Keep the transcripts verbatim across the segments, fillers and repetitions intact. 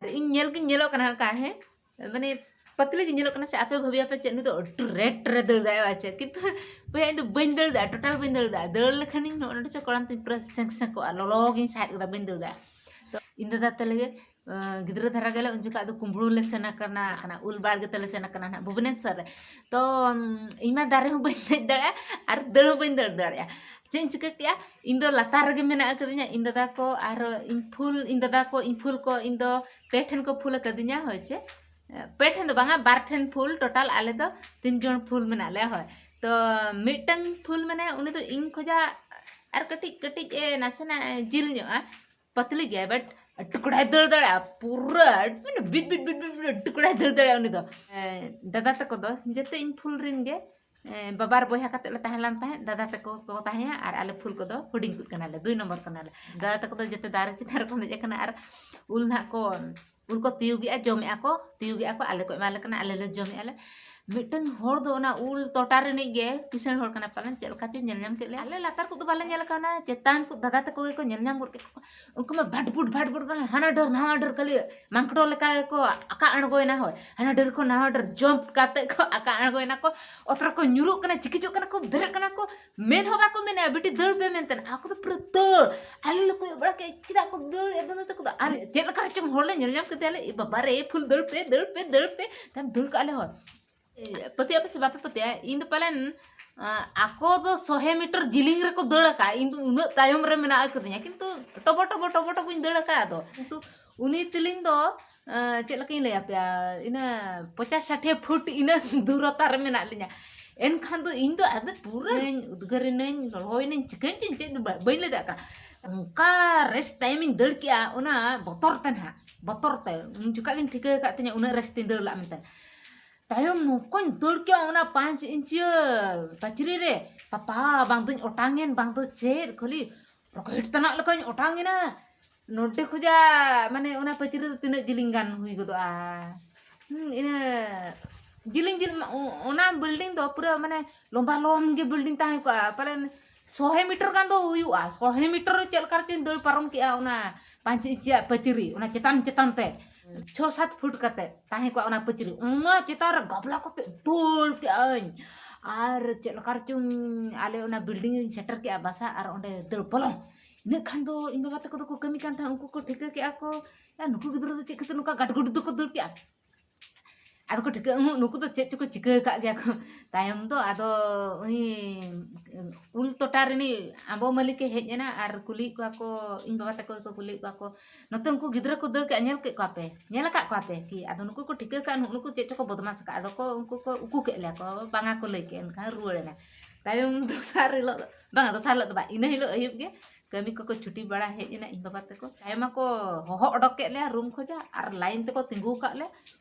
ᱤᱧ ᱧᱮᱞ ᱜᱤᱧ ᱧᱮᱞᱚᱜ ᱠᱟᱱᱟ ᱦᱟᱞᱠᱟ, ᱦᱮᱸ, ᱢᱟᱱᱮ ᱯᱟᱛᱞᱤ ᱜᱮ ᱧᱮᱞᱚᱜ ᱠᱟᱱᱟ ᱥᱮ, ᱟᱯᱮ ᱵᱷᱟᱹᱵᱤᱭᱟᱯᱮ ᱪᱮᱫ ᱱᱩᱭ ᱫᱚ ᱟᱹᱰᱤ ᱨᱮᱴ ᱨᱮ ᱫᱟᱹᱲ ᱫᱟᱭ ᱟᱨ ᱪᱮᱫ, ᱠᱤᱱᱛᱩ ᱵᱚᱭᱦᱟ ᱤᱧ ᱫᱚ ᱵᱟᱹᱧ ᱫᱟᱹᱲ ᱫᱟ, ᱴᱳᱴᱟᱞ ᱵᱟᱹᱧ ᱫᱟᱹᱲ ᱫᱟ᱾ ᱫᱟᱹᱲ ᱞᱮᱠᱷᱟᱱᱤᱧ ᱱᱚᱜᱼᱚ ᱱᱚᱰᱮ ᱪᱚ ᱠᱚᱲᱟᱢ ᱛᱤᱧ ᱯᱩᱨᱟᱹ ᱥᱮᱸᱠ ᱥᱮᱸᱠᱚᱜᱼᱟ, ᱞᱚᱞᱚ ᱜᱤᱧ ᱥᱟᱦᱮᱫ ᱠᱮᱫᱟ, ᱵᱟᱹᱧ ᱫᱟᱹᱲ ᱫᱟ᱾ ᱛᱚ ᱤᱧ ᱫᱟᱫᱟ ᱛᱟᱞᱮ ᱜᱮ ᱟᱸ, ᱜᱤᱫᱽᱨᱟᱹ ᱫᱷᱟᱨᱟ ᱜᱮᱞᱮ ᱩᱱ ᱡᱚᱠᱷᱟᱜ ᱫᱚ ᱠᱩᱢᱵᱽᱲᱩ ᱞᱮ ᱥᱮᱱ ᱟᱠᱟᱱᱟ, ᱦᱟᱱᱟ ᱩᱞ ᱵᱟᱲᱜᱮ ᱛᱮᱞᱮ ᱥᱮᱱ ᱟᱠᱟᱱᱟ ᱱᱟᱦᱟᱜ ᱵᱷᱩᱵᱽᱱᱮᱥᱥᱚᱨ ᱨᱮ᱾ ᱛᱚ ᱩᱸ, ᱤᱧ ᱢᱟ ᱫᱟᱨᱮ ᱦᱚᱸ ᱵᱟᱹᱧ ᱫᱮᱡ ᱫᱟᱲᱮᱭᱟᱜᱼᱟ ᱟᱨ ᱫᱟᱹᱲ ᱦᱚᱸ ᱵᱟᱹᱧ ᱫᱟᱹᱲ ᱫᱟᱲᱮᱭᱟᱜᱼᱟ᱾ ᱪᱮᱫ ᱤᱧ ᱪᱤᱠᱟᱹ ᱠᱮᱜᱼᱟ? ᱤᱧ ᱫᱚ ᱞᱟᱛᱟᱨ ᱨᱮᱜᱮ ᱢᱮᱱᱟᱜ ᱟᱠᱟᱫᱤᱧᱟ, ᱤᱧ ᱫᱟᱫᱟ ᱠᱚ ᱟᱨ ᱤᱧ ᱯᱷᱩᱞ, ᱤᱧ ᱫᱟᱫᱟ ᱠᱚ, ᱤᱧ ᱯᱷᱩᱞ ᱠᱚ, ᱤᱧ ᱫᱚ ᱯᱮ ᱴᱷᱮᱱ ᱠᱚ ᱯᱷᱩᱞ ᱟᱠᱟᱫᱤᱧᱟ, ᱦᱳᱭ ᱪᱮ᱾ ᱯᱮ ᱴᱷᱮᱱ ᱫᱚ ᱵᱟᱝᱟ, ᱵᱟᱨ ᱴᱷᱮᱱ ᱯᱷᱩᱞ, ᱴᱳᱴᱟᱞ ᱟᱞᱮ ᱫᱚ ᱛᱤᱱ ᱡᱚᱱ ᱯᱷᱩᱞ ᱢᱮᱱᱟᱜ ᱞᱮᱭᱟ, ᱦᱳᱭ᱾ ᱛᱚ ᱢᱤᱫᱴᱟᱝ ᱯᱷᱩᱞ ᱢᱟᱱᱮ ᱩᱱᱤ ᱫᱚ ᱤᱧ ᱠᱷᱚᱡᱟᱜ ᱟᱨ ᱠᱟᱹᱴᱤᱡ ᱠᱟᱹᱴᱤᱡ ᱮ ᱱᱟᱥᱮᱱᱟᱜ ᱡᱤᱞ ᱧᱚᱜᱼᱟ, ᱯᱟᱛᱞᱤ ᱜᱮᱭᱟ, but ᱴᱩᱠᱲᱟᱭ ᱫᱟᱹᱲ ᱫᱟᱲᱮᱭᱟᱜᱼᱟ ᱯᱩᱨᱟᱹ, ᱢᱟᱱᱮ ᱵᱤᱴ ᱵᱤᱴ ᱵᱤᱴ ᱵᱤᱴ ᱵᱤᱴ ᱴᱩᱠᱲᱟᱭ ᱫᱟᱹᱲ ᱫᱟᱲᱮᱭᱟᱜᱼᱟ ᱩᱱᱤ ᱫᱚ᱾ ᱮ, ᱫᱟᱫᱟ ᱛᱟᱠᱚ ᱫᱚ ᱡᱚᱛᱚ ᱤᱧ ᱯᱷᱩᱞ ᱨᱮᱱ ᱜᱮ, ᱮ, ᱵᱟᱵᱟᱨ ᱵᱚᱭᱦᱟ ᱠᱟᱛᱮ ᱞᱮ ᱛᱟᱦᱮᱸ ᱞᱮᱱ ᱛᱟᱦᱮᱸᱫ, ᱫᱟᱫᱟ ᱛᱟᱠᱚ ᱠᱚ ᱛᱟᱦᱮᱸᱭᱟ ᱟᱨ ᱟᱞᱮ ᱯᱷᱩᱞ ᱠᱚᱫᱚ ᱦᱩᱰᱤᱧ ᱠᱚ ᱠᱟᱱᱟᱞᱮ, ᱫᱩᱭ ᱱᱚᱢᱵᱚᱨ ᱠᱟᱱᱟᱞᱮ᱾ ᱫᱟᱫᱟ ᱛᱟᱠᱚ ᱫᱚ ᱡᱚᱛᱚ ᱫᱟᱨᱮ ᱪᱮᱛᱟᱱ ᱨᱮᱠᱚ ᱫᱮᱡ ᱟᱠᱟᱱᱟ ᱟᱨ ᱩᱞ ᱱᱟᱦᱟᱜ ᱠᱚ, ᱩᱞ ᱠᱚ ᱛᱤᱭᱩᱜᱮᱜᱼᱟ, ᱡᱚᱢᱮᱜᱼᱟ ᱠᱚ, ᱛᱤᱭᱩᱜᱮᱜᱼᱟ ᱠᱚ, ᱟᱞᱮ ᱠᱚ ᱮᱢᱟ ᱞᱮ ᱠᱟᱱᱟ, ᱟᱞᱮ ᱞᱮ ᱡᱚᱢᱮᱜᱼᱟ ᱞᱮ᱾ ᱢᱤᱫᱴᱟᱝ ᱦᱚᱲ ᱫᱚ ᱚᱱᱟ ᱩᱞ ᱛᱚᱴᱟ ᱨᱤᱱᱤᱡ ᱜᱮ ᱠᱤᱥᱟᱹᱬ ᱦᱚᱲ ᱠᱟᱱᱟ ᱯᱟᱞᱮᱱ, ᱪᱮᱫ ᱞᱮᱠᱟ ᱪᱚᱭ ᱧᱮᱞ ᱧᱟᱢ ᱠᱮᱫ ᱞᱮᱭᱟ᱾ ᱟᱞᱮ ᱞᱟᱛᱟᱨ ᱠᱚᱫᱚ ᱵᱟᱞᱮ ᱧᱮᱞ ᱠᱟᱣᱱᱟ, ᱪᱮᱛᱟᱱ ᱠᱚ ᱫᱟᱫᱟ ᱛᱟᱠᱚ ᱜᱮᱠᱚ ᱧᱮᱞ ᱧᱟᱢ ᱜᱚᱫ ᱠᱮᱫ ᱠᱚᱣᱟ᱾ ᱩᱱᱠᱩ ᱢᱟ ᱵᱷᱟᱴ ᱵᱷᱩᱴ ᱵᱷᱟᱴ ᱵᱷᱩᱴ ᱠᱟᱱᱟ, ᱦᱟᱱᱟ ᱰᱟᱹᱨ ᱱᱟᱣᱟ ᱰᱟᱹᱨ ᱠᱷᱟᱹᱞᱤ ᱢᱟᱝᱠᱲᱚ ᱞᱮᱠᱟ ᱜᱮᱠᱚ ᱟᱠᱟ ᱟᱬᱜᱚᱭᱮᱱᱟ᱾ ᱦᱳᱭ, ᱦᱟᱱᱟ ᱰᱟᱹᱨ ᱠᱷᱚᱱ ᱱᱟᱣᱟ ᱰᱟᱹᱨ ᱡᱚᱢᱯ ᱠᱟᱛᱮ ᱠᱚ ᱟᱠᱟ ᱟᱬᱜᱚᱭᱮᱱᱟ ᱠᱚ, ᱚᱛ ᱨᱮᱠᱚ ᱧᱩᱨᱩᱜ ᱠᱟᱱᱟ, ᱪᱤᱠᱤᱪᱚᱜ ᱠᱟᱱᱟ ᱠᱚ, ᱵᱮᱨᱮᱫ ᱠᱟᱱᱟ ᱠᱚ, ᱢᱮᱱ ᱦᱚᱸ ᱵᱟᱠᱚ ᱢᱮᱱᱮᱜᱼᱟ, "ᱵᱤᱴᱤ ᱫᱟᱹᱲ ᱯᱮ" ᱢᱮᱱᱛᱮ᱾ ᱟᱠᱚ ᱫᱚ ᱯᱩᱨᱟᱹ ᱫᱟᱹᱲ᱾ ᱟᱞᱮ ᱞᱮ ᱠᱚᱭᱚᱜ ᱵᱟᱲᱟ ᱠᱮᱫ, ᱪᱮᱫᱟᱜ ᱠᱚ ᱫᱟᱹᱲ ᱮᱫ ᱫᱚ ᱛᱟᱠᱚ ᱫᱚ? ᱟᱨ ᱪᱮᱫ ᱞᱮᱠᱟ ᱨᱮᱪᱚᱝ ᱦᱚᱲ ᱞᱮ ᱧᱮᱞ ᱧᱟᱢ ᱠᱮᱫᱮᱭᱟᱞᱮ, "ᱮ ᱵᱟᱵᱟ ᱨᱮ, ᱯᱷᱩᱞ ᱫᱟᱹᱲ ᱯᱮ, ᱫᱟᱹᱲ ᱯᱮ, ᱫᱟᱹᱲ ᱯᱮ", ᱛᱟᱭᱚᱢ ᱫᱟᱹᱲ ᱠᱟᱜᱼᱟ ᱞᱮ ᱦᱚᱲ᱾ ᱮ, ᱯᱟᱹᱛᱭᱟᱹᱜ ᱟᱯᱮ ᱥᱮ ᱵᱟᱯᱮ ᱯᱟᱹᱛᱭᱟᱹᱜᱼᱟ, ᱤᱧ ᱫᱚ ᱯᱟᱞᱮᱱ, ᱟ, ᱟᱠᱚ ᱫᱚ ᱥᱚ ᱢᱤᱴᱟᱨ ᱡᱤᱞᱤᱧ ᱨᱮᱠᱚ ᱫᱟᱹᱲ ᱟᱠᱟᱫ, ᱤᱧ ᱫᱚ ᱩᱱᱟᱹᱜ ᱛᱟᱭᱚᱢ ᱨᱮ ᱢᱮᱱᱟᱜ ᱟᱠᱟᱫᱤᱧᱟ, ᱠᱤᱱᱛᱩ ᱴᱚᱵᱚ ᱴᱚᱵᱚ ᱴᱚᱵᱚ ᱴᱚᱵᱚᱧ ᱫᱟᱹᱲ ᱟᱠᱟᱫ᱾ ᱟᱫᱚ ᱠᱤᱱᱛᱩ ᱩᱱᱤ ᱛᱤᱞᱤᱧ ᱫᱚ, ᱟ, ᱪᱮᱫ ᱞᱮᱠᱟᱧ ᱞᱟᱹᱭ ᱟᱯᱮᱭᱟ, ᱤᱱᱟᱹ ᱯᱚᱪᱟᱥ ᱥᱟᱴᱷᱮ ᱯᱷᱩᱴ ᱤᱱᱟᱹ ᱫᱩᱨᱚᱛᱟ ᱨᱮ ᱢᱮᱱᱟᱜ ᱞᱤᱧᱟ᱾ ᱮᱱᱠᱷᱟᱱ ᱫᱚ ᱤᱧ ᱫᱚ ᱟᱫᱚ ᱯᱩᱨᱟᱹᱧ ᱩᱫᱽᱜᱟᱹᱨ ᱮᱱᱟᱹᱧ, ᱞᱚᱞᱚᱭᱮᱱᱟᱹᱧ, ᱪᱤᱠᱟᱹᱧ ᱪᱚᱧ ᱪᱮᱫ ᱫᱚ ᱵᱟ-, ᱵᱟᱹᱧ ᱞᱟᱹᱭ ᱫᱟᱲᱮᱭᱟᱜ ᱠᱟᱱᱟ᱾ ᱚᱱᱠᱟ ᱨᱮᱥ ᱛᱟᱭᱚᱢᱤᱧ ᱫᱟᱹᱲ ᱠᱮᱜᱼᱟ, ᱚᱱᱟ ᱵᱚᱛᱚᱨ ᱛᱮ ᱱᱟᱦᱟᱜ, ᱵᱚᱛᱚᱨ ᱛᱮ᱾ ᱩᱱ ᱡᱚᱠᱷᱟᱜ ᱜᱤᱧ ᱴᱷᱤᱠᱟᱹ ᱟᱠᱟᱫ ᱛᱤᱧᱟᱹ ᱩᱱᱟᱹᱜ ᱨᱮᱥ ᱛᱤᱧ ᱫᱟᱹᱲ ᱞᱟᱜ ᱢᱮᱱᱛᱮ᱾ ᱛᱟᱭᱚᱢ ᱱᱚᱝᱠᱟᱧ ᱫᱟᱹᱲ ᱠᱮᱜᱼᱟ ᱚᱱᱟ ᱯᱟᱸᱪ ᱤᱧᱪᱤᱭᱟᱹ ᱯᱟᱹᱪᱨᱤ ᱨᱮ, ᱵᱟᱯᱟ, ᱵᱟᱝ ᱫᱚᱧ ᱚᱴᱟᱝ ᱮᱱ, ᱵᱟᱝ ᱫᱚ ᱪᱮᱫ, ᱠᱷᱟᱹᱞᱤ ᱨᱚᱠᱮᱴ ᱛᱟᱱᱟᱜ ᱞᱮᱠᱟᱧ ᱚᱴᱟᱝ ᱮᱱᱟ᱾ ᱱᱚᱰᱮ ᱠᱷᱚᱡᱟᱜ, ᱢᱟᱱᱮ, ᱚᱱᱟ ᱯᱟᱹᱪᱨᱤ ᱫᱚ ᱛᱤᱱᱟᱹᱜ ᱡᱤᱞᱤᱧ ᱜᱟᱱ ᱦᱩᱭ ᱜᱚᱫᱚᱜᱼᱟ? ᱦᱩᱸ, ᱤᱱᱟᱹ ᱡᱤᱞᱤᱧ ᱡᱤᱞ ᱢᱟ, ᱚ-, ᱚᱱᱟ building ᱫᱚ ᱯᱩᱨᱟᱹ, ᱢᱟᱱᱮ, ᱞᱚᱢᱵᱟ ᱞᱚᱢ ᱜᱮ building ᱛᱟᱦᱮᱸ ᱠᱚᱜᱼᱟ, ᱯᱟᱞᱮᱱ ᱥᱚᱦᱮ ᱢᱤᱴᱟᱨ ᱜᱟᱱ ᱫᱚ ᱦᱩᱭᱩᱜᱼᱟ᱾ ᱥᱚᱦᱮ ᱢᱤᱴᱟᱨ ᱨᱮ ᱪᱮᱫ ᱞᱮᱠᱟ ᱨᱮᱪᱚᱧ ᱫᱟᱹᱲ ᱯᱟᱨᱚᱢ ᱠᱮᱜᱼᱟ ᱚᱱᱟ ᱯᱟᱸᱪ ᱤᱧᱪᱤᱭᱟᱜ ᱯᱟᱹᱪᱨᱤ, ᱚᱱᱟ ᱪᱮᱛᱟᱱ ᱪᱮᱛᱟᱱ ᱛᱮ ᱪᱷᱚ ᱥᱟᱛ ᱯᱷᱩᱴ ᱠᱟᱛᱮ ᱛᱟᱦᱮᱸ ᱠᱚᱜᱼᱟ ᱚᱱᱟ ᱯᱟᱹᱪᱨᱤ, ᱚᱱᱟ ᱪᱮᱛᱟᱱ ᱨᱮ ᱜᱟᱵᱞᱟ ᱠᱟᱛᱮ ᱫᱟᱹᱲ ᱠᱮᱜᱼᱟᱹᱧ᱾ ᱟᱨ ᱪᱮᱫ ᱞᱮᱠᱟ ᱨᱮᱪᱚᱝ ᱟᱞᱮ ᱚᱱᱟ ᱵᱤᱞᱰᱤᱝ ᱨᱤᱧ ᱥᱮᱴᱮᱨ ᱠᱮᱜᱼᱟ ᱵᱟᱥᱟ, ᱟᱨ ᱚᱸᱰᱮ ᱫᱟᱹᱲ ᱵᱚᱞᱚ᱾ ᱤᱱᱟᱹᱜ ᱠᱷᱟᱱ ᱫᱚ ᱤᱧ ᱵᱟᱵᱟ ᱛᱟᱠᱚ ᱫᱚᱠᱚ ᱠᱟᱹᱢᱤ ᱠᱟᱱ ᱛᱟᱦᱮᱸᱫ, ᱩᱱᱠᱩ ᱠᱚ ᱴᱷᱤᱠᱟᱹ ᱠᱮᱜᱼᱟ ᱠᱚ, "ᱭᱟ, ᱱᱩᱠᱩ ᱜᱤᱫᱽᱨᱟᱹ ᱫᱚ ᱪᱮᱫ ᱠᱷᱟᱹᱛᱤᱨ ᱱᱚᱝᱠᱟ ᱜᱟᱰᱜᱩᱰ ᱫᱚᱠᱚ ᱫᱟᱹᱲ ᱠᱮᱜᱼᱟ?" ᱟᱫᱚ ᱠᱚ ᱴᱷᱤᱠᱟᱹ, ᱩᱦᱩᱸ, ᱱᱩᱠᱩ ᱫᱚ ᱪᱮᱫ ᱪᱚᱠᱚ ᱪᱤᱠᱟᱹ ᱟᱠᱟᱫ ᱜᱮᱭᱟ ᱠᱚ ᱛᱟᱭᱚᱢ ᱫᱚ᱾ ᱟᱫᱚ ᱩᱱᱤ ᱩᱞ ᱛᱚᱴᱟ ᱨᱤᱱᱤᱡ ᱟᱵᱚ ᱢᱟᱹᱞᱤᱠᱮ ᱦᱮᱡ ᱮᱱᱟ ᱟᱨ ᱠᱩᱞᱤᱭᱮᱫ ᱠᱚᱣᱟ ᱠᱚ, ᱤᱧ ᱵᱟᱵᱟ ᱛᱟᱠᱚ ᱜᱮᱠᱚ ᱠᱩᱞᱤᱭᱮᱫ ᱠᱚᱣᱟ ᱠᱚ, "ᱱᱚᱛᱮ ᱩᱱᱠᱩ ᱜᱤᱫᱽᱨᱟᱹ ᱠᱚ ᱫᱟᱹᱲ ᱠᱮᱜᱼᱟ, ᱧᱮᱞ ᱠᱮᱫ ᱠᱚᱣᱟ ᱯᱮ, ᱧᱮᱞ ᱟᱠᱟᱫ ᱠᱚᱣᱟ ᱯᱮ ᱠᱤ?" ᱟᱫᱚ ᱱᱩᱠᱩ ᱠᱚ ᱴᱷᱤᱠᱟᱹ ᱠᱟᱜᱼᱟ, ᱱᱩᱜᱼᱩ ᱱᱩᱠᱩ ᱪᱮᱫ ᱪᱚᱠᱚ ᱵᱚᱫᱢᱟᱥ ᱟᱠᱟᱫ, ᱟᱫᱚ ᱠᱚ ᱩᱱᱠᱩ ᱠᱚ ᱩᱠᱩ ᱠᱮᱫ ᱞᱮᱭᱟ ᱠᱚ, ᱵᱟᱝᱟ ᱠᱚ ᱞᱟᱹᱭ ᱠᱮᱫ, ᱮᱱᱠᱷᱟᱱ ᱨᱩᱣᱟᱹᱲ ᱮᱱᱟ᱾ ᱛᱟᱭᱚᱢ ᱫᱚᱥᱟᱨ ᱦᱤᱞᱳᱜ ᱫᱚ, ᱵᱟᱝᱟ, ᱫᱚᱥᱟᱨ ᱦᱤᱞᱳᱜ ᱫᱚ ᱵᱟᱝ, ᱤᱱᱟᱹ ᱦᱤᱞᱳᱜ ᱟᱹᱭᱩᱵ ᱜᱮ ᱠᱟᱹᱢᱤ ᱠᱚᱠᱚ ᱪᱷᱩᱴᱤ ᱵᱟᱲᱟ ᱦᱮᱡ ᱮᱱᱟ ᱤᱧ ᱵᱟᱵᱟ ᱛᱟᱠᱚ᱾ ᱛᱟᱭᱚᱢ ᱟᱠᱚ ᱦᱚᱦᱚ ᱚᱰᱚᱠ ᱠᱮᱫ ᱞᱮᱭᱟ ᱨᱩᱢ ᱠᱷᱚᱡᱟᱜ ᱟᱨ ᱞᱟᱭᱤᱱ ᱛᱮᱠᱚ ᱛᱤᱸᱜᱩ ᱟᱠᱟᱫ ᱞᱮᱭᱟ᱾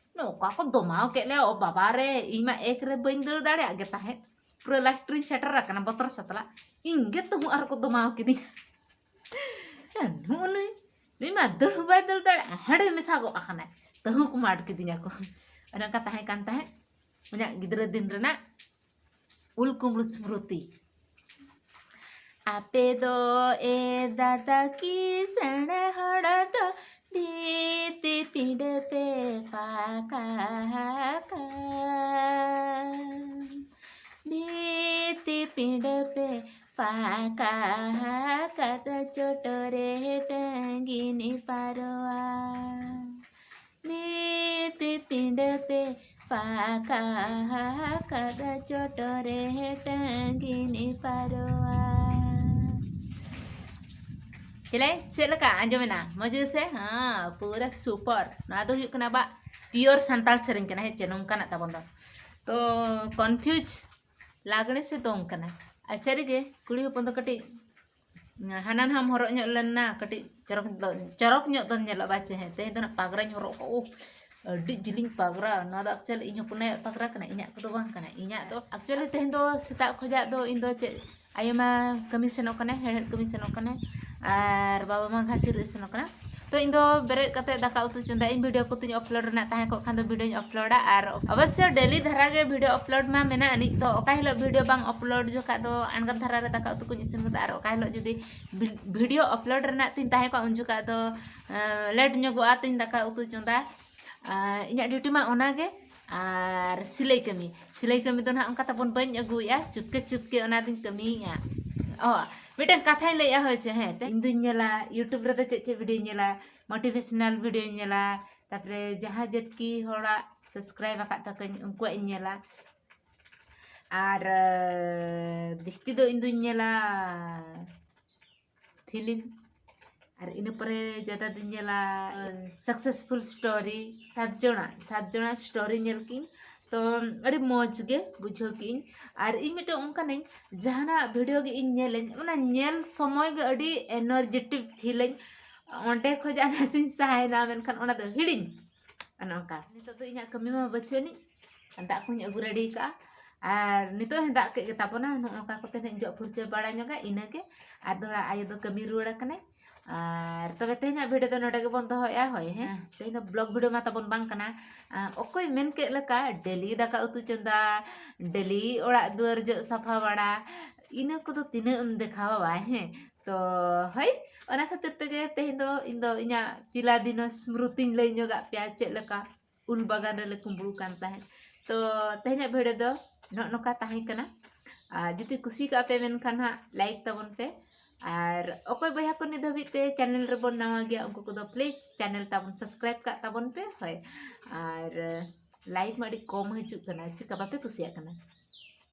ᱚᱠᱟ ᱠᱚ ᱫᱚᱢᱟᱣ ᱠᱮᱫ ᱞᱮᱭᱟ, ᱚ ᱵᱟᱵᱟ ᱨᱮ, ᱤᱧ ᱢᱟ ᱮᱠ ᱨᱮ ᱵᱟᱹᱧ ᱫᱟᱹᱲ ᱫᱟᱲᱮᱭᱟᱜ ᱜᱮ ᱛᱟᱦᱮᱸᱫ, ᱯᱩᱨᱟᱹ ᱞᱟᱥᱴ ᱨᱤᱧ ᱥᱮᱴᱮᱨ ᱟᱠᱟᱱᱟ ᱵᱚᱛᱚᱨ ᱥᱟᱛᱞᱟᱜ, ᱤᱧ ᱜᱮ ᱛᱟᱹᱦᱩ ᱟᱨ ᱠᱚ ᱫᱚᱢᱟᱣ ᱠᱤᱫᱤᱧᱟ᱾ ᱱᱩᱜᱼᱩ ᱱᱩᱭ, ᱱᱩᱭ ᱢᱟ ᱫᱟᱹᱲ ᱦᱚᱸ ᱵᱟᱭ ᱫᱟᱹᱲ ᱫᱟᱲᱮᱭᱟᱜᱼᱟ, ᱦᱟᱸᱰᱮ ᱢᱮᱥᱟ ᱜᱚᱫ ᱟᱠᱟᱱᱟᱭ, ᱛᱟᱹᱦᱩ ᱠᱚ ᱢᱟᱰ ᱠᱤᱫᱤᱧᱟ ᱠᱚ᱾ ᱚᱱᱮ ᱚᱱᱠᱟ ᱛᱟᱦᱮᱸ ᱠᱟᱱ ᱛᱟᱦᱮᱸᱫ ᱤᱧᱟᱹᱜ ᱜᱤᱫᱽᱨᱟᱹ ᱫᱤᱱ ᱨᱮᱱᱟᱜ ᱩᱞ ᱠᱩᱢᱵᱽᱲᱩ ᱥᱢᱨᱩᱛᱤ᱾ ᱟᱯᱮ ᱫᱚ ᱮ ᱫᱟᱫᱟ ᱠᱤᱥᱟᱹᱬ ᱦᱚᱲ ᱫᱚ ᱵᱷᱤᱛᱤ ᱯᱤᱸᱰᱟᱹ ᱯᱮ ᱯᱟᱠᱟ ᱟᱠᱟᱫ᱾ ᱵᱷᱤᱛᱤ ᱯᱤᱸᱰᱟᱹ ᱯᱮ ᱯᱟᱠᱟ ᱟᱠᱟᱫ, ᱪᱚᱴᱨᱮ ᱴᱟᱺᱜᱤᱱᱤ ᱯᱟᱨᱣᱟ᱾ ᱵᱷᱤᱛᱤ ᱯᱤᱸᱰᱟᱹ ᱯᱮ ᱯᱟᱠᱟ ᱟᱠᱟᱫ, ᱪᱚᱴᱨᱮ ᱴᱟᱺᱜᱤᱱᱤ ᱯᱟᱨᱣᱟ᱾ ᱪᱮᱞᱮ, ᱪᱮᱫ ᱞᱮᱠᱟ ᱟᱸᱡᱚᱢᱮᱱᱟ? ᱢᱚᱡᱽ ᱜᱮ ᱥᱮ? ᱦᱮᱸ, ᱯᱩᱨᱟᱹ ᱥᱩᱯᱟᱨ᱾ ᱱᱚᱣᱟ ᱫᱚ ᱦᱩᱭᱩᱜ ᱠᱟᱱᱟ ᱟᱵᱚᱣᱟᱜ ᱯᱤᱭᱳᱨ ᱥᱟᱱᱛᱟᱲ ᱥᱮᱨᱮᱧ ᱠᱟᱱᱟ, ᱦᱮᱸ ᱪᱮ? ᱱᱚᱝᱠᱟᱱᱟᱜ ᱛᱟᱵᱚᱱ ᱫᱚ᱾ ᱛᱚ ᱠᱚᱱᱯᱷᱤᱭᱩᱡᱽ, ᱞᱟᱜᱽᱬᱮ ᱥᱮ ᱫᱚᱝ ᱠᱟᱱᱟ? ᱟᱨ ᱥᱟᱹᱨᱤᱜᱮ ᱠᱩᱲᱤ ᱦᱚᱯᱚᱱ ᱫᱚ ᱠᱟᱹᱴᱤᱡ ᱦᱟᱱᱟ ᱱᱟᱦᱟᱢ ᱦᱚᱨᱚᱜ ᱧᱚᱜ ᱞᱮᱱᱟ, ᱠᱟᱹᱴᱤᱡ ᱪᱚᱨᱚᱠ ᱫᱚ, ᱪᱚᱨᱚᱠ ᱧᱚᱜ ᱫᱚᱢ ᱧᱮᱞᱚᱜᱼᱟ, ᱵᱟᱪᱮ? ᱦᱮᱸ, ᱛᱮᱦᱮᱧ ᱫᱚ ᱱᱟᱜ ᱯᱟᱜᱽᱨᱟᱧ ᱦᱚᱨᱚᱜ ᱠᱟᱜᱼᱟ᱾ ᱳᱦ, ᱟᱹᱰᱤ ᱡᱤᱞᱤᱧ ᱯᱟᱜᱽᱨᱟ᱾ ᱱᱚᱣᱟ ᱫᱚ ᱮᱠᱪᱩᱭᱮᱞᱤ ᱤᱧ ᱦᱚᱯᱚᱱᱟᱭᱟᱜ ᱯᱟᱜᱽᱨᱟ ᱠᱟᱱᱟ, ᱤᱧᱟᱹᱜ ᱠᱚᱫᱚ ᱵᱟᱝ ᱠᱟᱱᱟ᱾ ᱤᱧᱟᱹᱜ ᱫᱚ ᱮᱠᱪᱩᱭᱮᱞᱤ ᱛᱮᱦᱮᱧ ᱫᱚ ᱥᱮᱛᱟᱜ ᱠᱷᱚᱡᱟᱜ ᱫᱚ ᱤᱧ ᱫᱚ ᱪᱮᱫ, ᱟᱭᱳ ᱢᱟ ᱠᱟᱹᱢᱤ ᱥᱮᱱᱚᱜ ᱠᱟᱱᱟᱭ, ᱦᱮᱲᱦᱮᱫ ᱠᱟᱹᱢᱤ ᱥᱮᱱᱚᱜ ᱠᱟᱱᱟᱭ, ᱟᱨ ᱵᱟᱵᱟ ᱢᱟ ᱜᱷᱟᱥ ᱤᱨ ᱥᱮᱱᱚᱜ ᱠᱟᱱᱟ᱾ ᱛᱚ ᱤᱧ ᱫᱚ ᱵᱮᱨᱮᱫ ᱠᱟᱛᱮ ᱫᱟᱠᱟ ᱩᱛᱩ ᱪᱚᱸᱫᱟ ᱤᱧ, ᱵᱷᱤᱰᱤᱭᱳ ᱠᱚ ᱛᱤᱧ ᱟᱯᱞᱳᱰ ᱨᱮᱱᱟᱜ ᱛᱟᱦᱮᱸ ᱠᱚᱜ ᱠᱷᱟᱱ ᱫᱚ ᱵᱷᱤᱰᱤᱭᱳᱧ ᱟᱯᱞᱳᱰᱟ, ᱟᱨ ᱚᱵᱚᱥᱥᱳᱭ ᱰᱮᱞᱤ ᱫᱷᱟᱨᱟ ᱜᱮ ᱵᱷᱤᱰᱤᱭᱳ ᱟᱯᱞᱳᱰ ᱢᱟ ᱢᱮᱱᱟᱜ ᱟᱹᱱᱤᱡ᱾ ᱛᱚ ᱚᱠᱟ ᱦᱤᱞᱳᱜ ᱵᱷᱤᱰᱤᱭᱳ ᱵᱟᱝ ᱟᱯᱞᱳᱰ ᱡᱚᱠᱷᱟᱡ ᱫᱚ ᱟᱬᱜᱟᱛ ᱫᱷᱟᱨᱟ ᱨᱮ ᱫᱟᱠᱟ ᱩᱛᱩ ᱠᱚᱧ ᱤᱥᱤᱱ ᱠᱟᱫᱟ, ᱟᱨ ᱚᱠᱟ ᱦᱤᱞᱳᱜ ᱡᱩᱫᱤ ᱵᱷᱤ- ᱵᱷᱤᱰᱤᱭᱳ ᱟᱯᱞᱳᱰ ᱨᱮᱱᱟᱜ ᱛᱤᱧ ᱛᱟᱦᱮᱸ ᱠᱚᱜᱼᱟ ᱩᱱ ᱡᱚᱠᱷᱟᱡ ᱫᱚ ᱞᱮᱴ ᱧᱚᱜᱚᱜᱼᱟ ᱛᱤᱧ ᱫᱟᱠᱟ ᱩᱛᱩ ᱪᱚᱸᱫᱟ᱾ ᱟᱨ ᱤᱧᱟᱹᱜ ᱰᱤᱭᱩᱴᱤ ᱢᱟ ᱚᱱᱟᱜᱮ, ᱟᱨ ᱥᱤᱞᱟᱹᱭ ᱠᱟᱹᱢᱤ, ᱥᱤᱞᱟᱹᱭ ᱠᱟᱹᱢᱤ ᱫᱚ ᱱᱟᱦᱟᱜ ᱚᱱᱠᱟ ᱛᱟᱵᱚᱱ ᱵᱟᱹᱧ ᱟᱹᱜᱩᱭᱮᱫᱼᱟ, ᱪᱩᱯᱠᱮ ᱪᱩᱯᱠᱮ ᱚᱱᱟ ᱫᱚᱧ ᱠᱟᱹᱢᱤᱭᱮᱫᱼᱟ᱾ ᱚ, ᱢᱤᱫᱴᱟᱝ ᱠᱟᱛᱷᱟᱧ ᱞᱟᱹᱭᱮᱫᱼᱟ, ᱦᱳᱭ ᱪᱮ, ᱦᱮᱸ ᱛᱮ ᱤᱧ ᱫᱩᱧ ᱧᱮᱞᱟ YouTube ᱨᱮᱫᱚ ᱪᱮᱫ ᱪᱮᱫ ᱵᱷᱤᱰᱤᱭᱳᱧ ᱧᱮᱞᱟ, ᱢᱳᱴᱤᱵᱷᱮᱥᱚᱱᱟᱞ ᱵᱷᱤᱰᱤᱭᱳᱧ ᱧᱮᱞᱟ, ᱛᱟᱨᱯᱚᱨᱮ ᱡᱟᱦᱟᱸ ᱡᱟᱹᱛᱠᱤ ᱦᱚᱲᱟᱜ ᱥᱟᱵᱥᱠᱨᱟᱭᱤᱵ ᱟᱠᱟᱫ ᱛᱟᱠᱚᱧ ᱩᱱᱠᱩᱣᱟᱜ ᱤᱧ ᱧᱮᱞᱟ, ᱟᱨ ᱵᱤᱥᱛᱤ ᱫᱚ ᱤᱧ ᱫᱩᱧ ᱧᱮᱞᱟ ᱯᱷᱤᱞᱢ, ᱟᱨ ᱤᱱᱟᱹ ᱯᱚᱨᱮ ᱡᱟᱫᱟ ᱫᱚᱧ ᱧᱮᱞᱟ ᱥᱟᱠᱥᱮᱥᱯᱷᱩᱞ ᱥᱴᱳᱨᱤ, ᱥᱟᱛ ᱡᱚᱱᱟ ᱥᱟᱛ ᱡᱚᱱᱟ ᱥᱴᱳᱨᱤ ᱧᱮᱞ ᱠᱤᱧ᱾ ᱛᱚ ᱟᱹᱰᱤ ᱢᱚᱡᱽ ᱜᱮ ᱵᱩᱡᱷᱟᱹᱣ ᱠᱤᱧ᱾ ᱟᱨ ᱤᱧ ᱢᱤᱫᱴᱮᱱ ᱚᱱᱠᱟᱱᱟᱹᱧ, ᱡᱟᱦᱟᱱᱟᱜ ᱵᱷᱤᱰᱤᱭᱳ ᱜᱮ ᱤᱧ ᱧᱮᱞᱟᱹᱧ, ᱚᱱᱟ ᱧᱮᱞ ᱥᱚᱢᱚᱭ ᱜᱮ ᱟᱹᱰᱤ ᱮᱱᱟᱨᱡᱮᱴᱤᱠ ᱯᱷᱤᱞᱟᱹᱧ, ᱚᱸᱰᱮ ᱠᱷᱚᱡᱟᱜ ᱱᱟᱥᱮᱧ ᱥᱟᱦᱟᱭᱮᱱᱟ, ᱢᱮᱱᱠᱷᱟᱱ ᱚᱱᱟ ᱫᱚ ᱦᱤᱲᱤᱧ᱾ ᱚᱱᱮ ᱚᱱᱠᱟ ᱱᱤᱛᱚᱜ ᱫᱚ ᱤᱧᱟᱹᱜ ᱠᱟᱹᱢᱤ ᱢᱟ ᱵᱟᱹᱪᱩᱜ ᱟᱹᱱᱤᱡ, ᱫᱟᱜ ᱠᱚᱧ ᱟᱹᱜᱩ ᱨᱮᱰᱤ ᱠᱟᱜᱼᱟ᱾ ᱟᱨ ᱱᱤᱛᱚᱜ ᱦᱚᱸ ᱫᱟᱜ ᱠᱮᱫ ᱜᱮ ᱛᱟᱵᱚᱱᱟ, ᱱᱚᱜᱼᱚ ᱱᱚᱝᱠᱟ ᱠᱚᱛᱮ ᱱᱟᱦᱟᱜ ᱡᱚᱜ ᱯᱷᱩᱨᱪᱟᱹ ᱵᱟᱲᱟ ᱧᱚᱜᱟ, ᱤᱱᱟᱹᱜᱮ᱾ ᱟᱨ ᱫᱚᱦᱲᱟ ᱟᱭᱳ ᱫᱚ ᱠᱟᱹᱢᱤ ᱨᱩᱣᱟᱹᱲ ᱟᱠᱟᱱᱟᱭ᱾ ᱟᱨ ᱛᱚᱵᱮ ᱛᱮᱦᱮᱧᱟᱜ ᱵᱷᱤᱰᱤᱭᱳ ᱫᱚ ᱱᱚᱰᱮ ᱜᱮᱵᱚᱱ ᱫᱚᱦᱚᱭᱮᱜᱼᱟ, ᱦᱳᱭ, ᱦᱮᱸ᱾ ᱛᱮᱦᱮᱧ ᱫᱚ ᱵᱞᱚᱜ ᱵᱷᱤᱰᱤᱭᱳ ᱢᱟ ᱛᱟᱵᱚᱱ ᱵᱟᱝ ᱠᱟᱱᱟ᱾ ᱟᱨ ᱚᱠᱚᱭ ᱢᱮᱱ ᱠᱮᱫ ᱞᱮᱠᱟ ᱰᱮᱞᱤ ᱫᱟᱠᱟ ᱩᱛᱩ ᱪᱚᱸᱫᱟ, ᱰᱮᱞᱤ ᱚᱲᱟᱜ ᱫᱩᱣᱟᱹᱨ ᱡᱚᱜ ᱥᱟᱯᱷᱟ ᱵᱟᱲᱟ, ᱤᱱᱟᱹ ᱠᱚᱫᱚ ᱛᱤᱱᱟᱹᱜ ᱮᱢ ᱫᱮᱠᱷᱟᱣᱟ, ᱵᱟᱭ, ᱦᱮᱸ? ᱛᱚ ᱦᱳᱭ, ᱚᱱᱟ ᱠᱷᱟᱹᱛᱤᱨ ᱛᱮᱜᱮ ᱛᱮᱦᱮᱧ ᱫᱚ ᱤᱧ ᱫᱚ ᱤᱧᱟᱹᱜ ᱯᱤᱞᱟ ᱫᱤᱱᱚ ᱥᱢᱨᱩᱛᱤᱧ ᱞᱟᱹᱭ ᱧᱚᱜᱟᱜ ᱯᱮᱭᱟ, ᱪᱮᱫ ᱞᱮᱠᱟ ᱩᱞ ᱵᱟᱜᱟᱱ ᱨᱮᱞᱮ ᱠᱩᱢᱵᱽᱲᱩ ᱠᱟᱱ ᱛᱟᱦᱮᱸᱫ᱾ ᱛᱚ ᱛᱮᱦᱮᱧᱟᱜ ᱵᱷᱤᱰᱤᱭᱳ ᱫᱚ ᱱᱚᱜᱼᱚ ᱱᱚᱝᱠᱟ ᱛᱟᱦᱮᱸ ᱠᱟᱱᱟ᱾ ᱟᱨ ᱡᱩᱫᱤ ᱠᱩᱥᱤ ᱠᱟᱜ ᱯᱮ, ᱢᱮᱱᱠᱷᱟᱱ ᱦᱟᱸᱜ ᱞᱟᱭᱤᱠ ᱛᱟᱵᱚᱱ ᱯᱮ᱾ ᱟᱨ ᱚᱠᱚᱭ ᱵᱚᱭᱦᱟ ᱠᱚ ᱱᱤᱛ ᱫᱷᱟᱹᱵᱤᱡ ᱛᱮ ᱪᱮᱱᱮᱞ ᱨᱮᱵᱚᱱ ᱱᱟᱣᱟ ᱜᱮᱭᱟ, ᱩᱱᱠᱩ ᱠᱚᱫᱚ ᱯᱞᱤᱡᱽ ᱪᱮᱱᱮᱞ ᱛᱟᱵᱚᱱ ᱥᱟᱵᱥᱠᱨᱟᱭᱤᱵ ᱠᱟᱜ ᱛᱟᱵᱚᱱ ᱯᱮ, ᱦᱳᱭ᱾ ᱟᱨ ᱞᱟᱭᱤᱠ ᱢᱟ ᱟᱹᱰᱤ ᱠᱚᱢ ᱦᱤᱡᱩᱜ ᱠᱟᱱᱟ, ᱪᱤᱠᱟ ᱵᱟᱯᱮ ᱠᱩᱥᱤᱭᱟᱜ ᱠᱟᱱᱟ?